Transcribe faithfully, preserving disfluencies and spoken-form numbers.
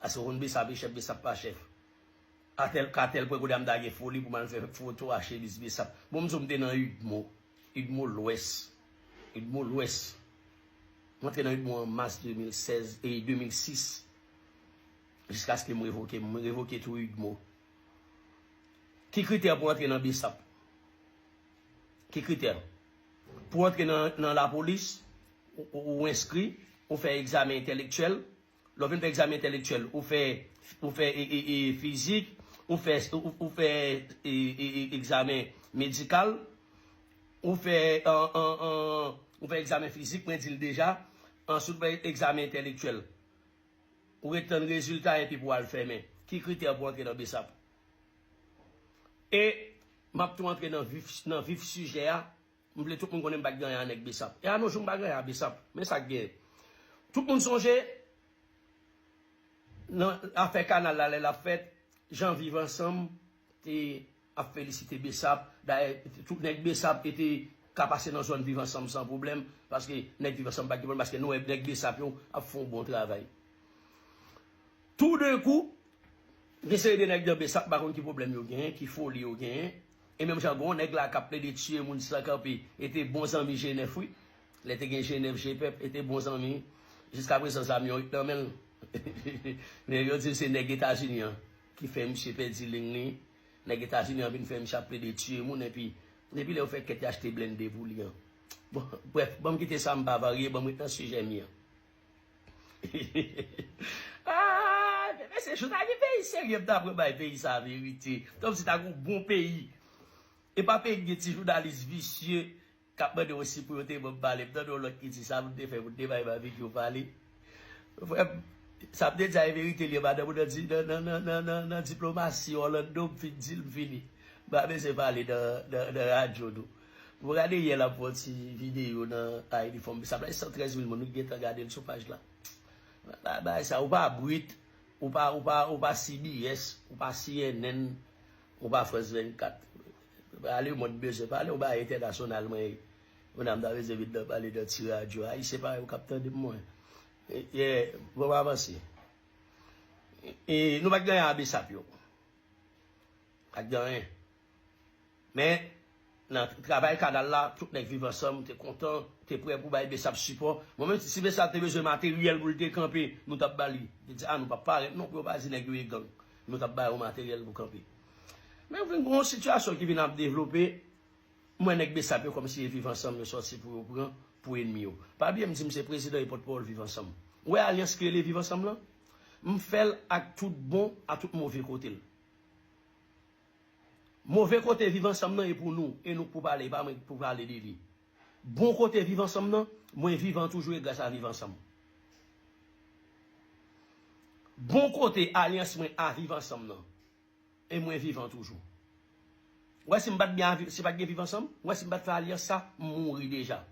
Paske w konn Besap e chèf, Besap pa chèf. Atèl, katèl pwen kote a m ta gen foli pou m al fè foto a chemiz Besap. Bon, m di w m te nan Udmo. Udmo Lwès. Udmo Lwès. M antre nan Udmo an mas de mil sèz e de mil sis. Jiskaske m revoke, m revoke tou Udmo. Ki kritè pou antre nan Besap? Ki kritè? Pou antre nan, nan lapolis, ou, ou, ou enskri, ou fè egzamen entèlektyèl. Lè w fin fè egzamen entèlektyèl, ou fè, ou fè e, e, e, fizik, ou fè, ou, ou fè e, e, e, egzamen medikal, ou fè, an, an, an, ou fè egzamen fizik, mwen di l deja, answit ou fè egzamen entèlektyèl. Ou ret tann rezilta epi pou w al fèmen. Ki kritè pou antre nan Besap? E m ap tou antre nan vif, nan vif sijè a. M vle tout moun konnen m pa t gen anyen a nèg Besap. E a no jou m pa gen anyen a Besap. Men sa k gen. Tout moun sonje, nan afè kanal la, lè l ap fèt, jan Viv Ansanm te ap felisite Besap. Dayè, tout nèg Besap te ka pase nan zòn Viv Ansanm san pwoblèm, paske nèg Viv Ansanm pa t gen pwoblèm, paske nou wè nèg Besap yo ap fè yon bon travay. Toudenkou, gen seri de nèg nan Besap, m pa konn ki pwoblèm yo genyen, ki foli yo genyen. E menm jan gen yon nèg la k ap plede tiye moun san kanpe, e te bon zanmi G nèf, wi. Lè te gen G nèf, G pèp, e te bon zanmi. Jiskaprezan, zam yo ret nan men l. Men yo di se nèg Etazini an ki fè misye pèdi liy li. Nèg Etazini an vin fè misye ap plede tiye moun, epi depi lè yo fè kèt, y achte blende pou li an. Bon, brèf, ban m kite sa, m pa varye, ban m ret nan sijè m ye an. Ah, mesye, si ta gen peyi serye, m ta pran bay peyi sa verite. Kòmsi ta gen yon bon peyi. E pa peyi ki gen ti jounalis visye k ap mande w si pou yo te ban m pale. M tande yon lòt ki di sa pou m te fè pou m te bay Babekyou pale. Frè m, sa m te di a e verite li ye, madanm ou nan di, nan, nan, nan, nan, nan, nan diplomasi Orlando, m fin di l, m fini. M pa bezwen pale nan, nan, nan radyo, non. Mwen gade yè l ap fè yon ti videyo nan Haiti Forum. Sa bay san trèz mil moun, nou gentan gade l sou paj la. Ba-, bagay sa, ou pa Brit, ou pa, ou pa, ou pa C B S, ou pa C N N, ou pa France vennkat. Pale, mwen bezwen pale, ou bay entènasyonal, mwen, mwen, m ta bezwen vin nan pale nan ti radyo. Ayisyen pa yo k ap tande m, mwen. E, e, bon, m avanse. E, nou pa t gen anyen a Besap yo. Pa t gen anyen. Men, nan travay kanal la, tout nèg Viv Ansanm te kontan, te prè pou bay Besap sipò. Mwen menm, si Besap te bezwen materyèl pou l te kanpe, nou t ap ba li. Li di, a, nou p ap parèt non pou yo pa di nèg yo ye gang. Nou t ap ba yo materyèl pou kanpe. Men vin gen yon sitiyasyon ki vin ap devlope, mwen nèg Besap yo kòmsi e Viv Ansanm yo sòti pou yo pran pou enmi yo. Pa bliye m di m se prezidan e pòtpawòl Viv Ansanm. Ou wè alyans ki rele Viv Ansanm lan? M fè l ak tout bon, a tout move kote l. Move kote Viv Ansanm nan e pou nou, e nou k pou pale, e pa mwen k pou pale de li. Bon kote Viv Ansanm nan, mwen vivan toujou e gras a Viv Ansanm. Bon kote alyans mwen a Viv Ansanm nan, e mwen vivan toujou. Ou wè si m pa t gen avi-, si pa t gen Viv Ansanm, ou wè si m pa t fè alyans sa, m mouri deja.